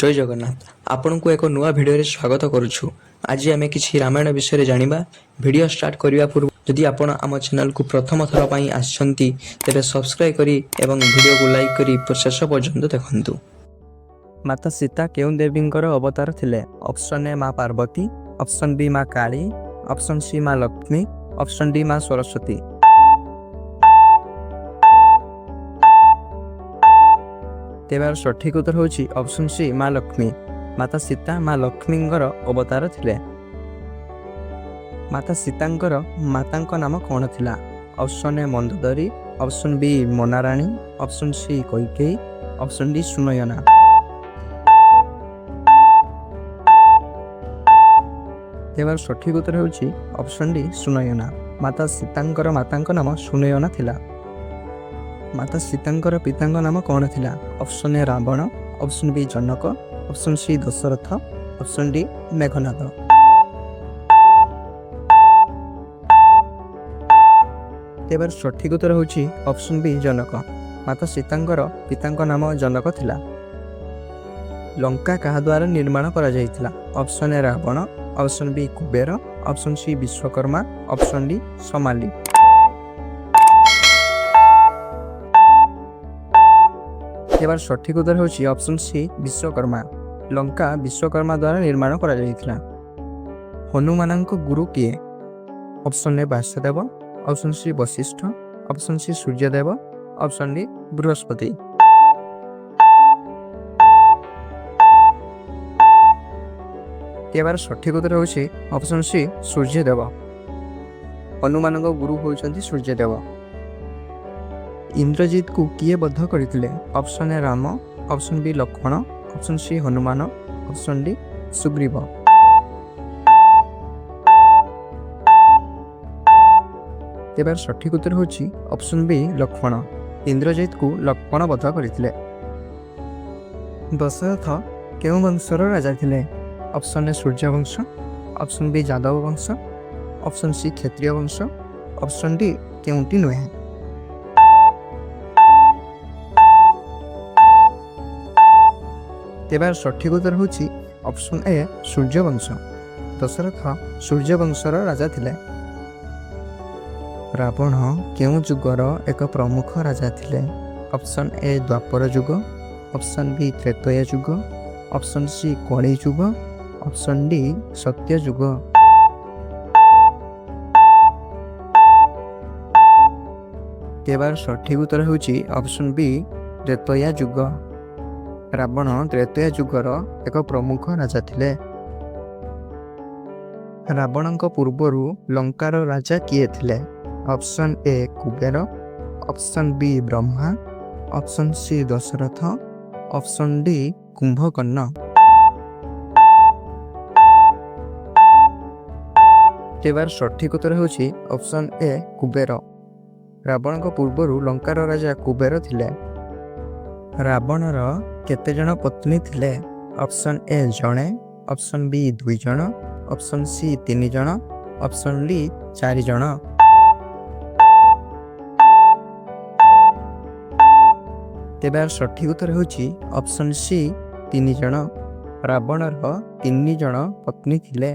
ଜୟ ଜଗନ୍ନାଥ। ଆପଣଙ୍କୁ ଏକ ନୂଆ ଭିଡ଼ିଓରେ ସ୍ୱାଗତ କରୁଛୁ। ଆଜି ଆମେ କିଛି ରାମାୟଣ ବିଷୟରେ ଜାଣିବା। ଭିଡ଼ିଓ ଷ୍ଟାର୍ଟ କରିବା ପୂର୍ବରୁ ଯଦି ଆପଣ ଆମ ଚ୍ୟାନେଲକୁ ପ୍ରଥମ ଥର ପାଇଁ ଆସିଛନ୍ତି, ତେବେ ସବସ୍କ୍ରାଇବ୍ କରି ଏବଂ ଭିଡ଼ିଓକୁ ଲାଇକ୍ କରି ଶେଷ ପର୍ଯ୍ୟନ୍ତ ଦେଖନ୍ତୁ। ମାତା ସୀତା କେଉଁ ଦେବୀଙ୍କର ଅବତାର ଥିଲେ? ଅପସନ୍ ଏ ମା ପାର୍ବତୀ, ଅପସନ୍ ବି ମା କାଳୀ, ଅପସନ୍ ସି ମା ଲକ୍ଷ୍ମୀ, ଅପସନ୍ ଡି ମା ସରସ୍ୱତୀ। ତେବେ ଏହାର ସଠିକ୍ ଉତ୍ତର ହେଉଛି ଅପସନ୍ ସି ମା ଲକ୍ଷ୍ମୀ। ମାତା ସୀତା ମା ଲକ୍ଷ୍ମୀଙ୍କର ଅବତାର ଥିଲେ। ମାତା ସୀତାଙ୍କର ମାତାଙ୍କ ନାମ କ'ଣ ଥିଲା? Option A Mandodari, option B Manarani, option C Kaikeyi, option D Sunayana. ତେବେ ଏହାର ସଠିକ୍ ଉତ୍ତର ହେଉଛି ଅପସନ୍ ଡି ସୁନୟନା। ମାତା ସୀତାଙ୍କର ମାତାଙ୍କ ନାମ ସୁନୟନା ଥିଲା। ମାତା ସୀତାଙ୍କର ପିତାଙ୍କ ନାମ କ'ଣ ଥିଲା? Option A Ravana, option B Janak, option C Dasharath, option D Meghnad. ତେବେ ଏହାର ସଠିକ୍ ଉତ୍ତର ହେଉଛି ଅପସନ୍ ବି ଜନକ। ମାତା ସୀତାଙ୍କର ପିତାଙ୍କ ନାମ ଜନକ ଥିଲା। ଲଙ୍କା କାହା ଦ୍ୱାରା ନିର୍ମାଣ କରାଯାଇଥିଲା? Option A Ravana, option B Kuber, option C Vishwakarma, option D Samali. ଏହାର ସଠିକ୍ ଉତ୍ତର ହେଉଛି ଅପସନ୍ ସି ବିଶ୍ୱକର୍ମା। ଲଙ୍କା ବିଶ୍ୱକର୍ମା ଦ୍ୱାରା ନିର୍ମାଣ କରାଯାଇଥିଲା। ହନୁମାନଙ୍କ ଗୁରୁ କିଏ? Option A Basudev, option C Vashishtha, option C Suryadev, option D Brihaspati. ଏହାର ସଠିକ୍ ଉତ୍ତର ହେଉଛି ଅପସନ୍ ସି ସୂର୍ଯ୍ୟଦେବ। ହନୁମାନଙ୍କ ଗୁରୁ ହେଉଛନ୍ତି ସୂର୍ଯ୍ୟଦେବ। ଇନ୍ଦ୍ରଜିତକୁ କିଏ ବଧ କରିଥିଲେ? Option A Ram, option B Lakshman, option C Hanuman, option D Sugriva. ତେବେ ଏହାର ସଠିକ୍ ଉତ୍ତର ହେଉଛି ଅପସନ୍ ବି ଲକ୍ଷ୍ମଣ। ଇନ୍ଦ୍ରଜିତକୁ ଲକ୍ଷ୍ମଣ ବଧ କରିଥିଲେ। ଦଶରଥ କେଉଁ ବଂଶର ରାଜା ଥିଲେ? ଅପସନ୍ ଏ ସୂର୍ଯ୍ୟବଂଶ, ଅପସନ୍ ବି ଯାଦବ ବଂଶ, ଅପସନ୍ ସି କ୍ଷତ୍ରିୟ ବଂଶ, ଅପସନ୍ ଡି କେଉଁଟି ନୁହେଁ। ତେବେ ଏହାର ସଠିକ୍ ଉତ୍ତର ହେଉଛି ଅପସନ୍ ଏ ସୂର୍ଯ୍ୟବଂଶ। ଦଶରଥ ସୂର୍ଯ୍ୟବଂଶର ରାଜା ଥିଲେ। ରାବଣ କେଉଁ ଯୁଗର ଏକ ପ୍ରମୁଖ ରାଜା ଥିଲେ? ଅପସନ୍ ଏ ଦ୍ୱାପର ଯୁଗ, ଅପସନ୍ ବି ତ୍ରେତୟା ଯୁଗ, ଅପସନ୍ ସି କଳି ଯୁଗ, ଅପସନ୍ ଡି ସତ୍ୟ ଯୁଗ। ତେବେ ଏହାର ସଠିକ୍ ଉତ୍ତର ହେଉଛି ଅପସନ୍ ବି ତ୍ରେତୟା ଯୁଗ। ରାବଣ ତ୍ରେତୟା ଯୁଗର ଏକ ପ୍ରମୁଖ ରାଜା ଥିଲେ। ରାବଣଙ୍କ ପୂର୍ବରୁ ଲଙ୍କାର ରାଜା କିଏ ଥିଲେ? Option A Kuber, option B Brahma, option C Dasharath, option D Kumbhakarna. ତେବେ ଏହାର ସଠିକ୍ ଉତ୍ତର ହେଉଛି ଅପସନ୍ ଏ କୁବେର। ରାବଣଙ୍କ ପୂର୍ବରୁ ଲଙ୍କାର ରାଜା କୁବେର ଥିଲେ। ରାବଣର କେତେ ଜଣ ପତ୍ନୀ ଥିଲେ? ଅପସନ୍ ଏ ଜଣେ, ଅପସନ୍ ବି ଦୁଇ ଜଣ, ଅପସନ୍ ସି ତିନି ଜଣ, ଅପସନ୍ ଡି ଚାରି ଜଣ। ତେବେ ଏହାର ସଠିକ୍ ଉତ୍ତର ହେଉଛି ଅପସନ୍ ସି ତିନି ଜଣ। ରାବଣର ତିନି ଜଣ ପତ୍ନୀ ଥିଲେ।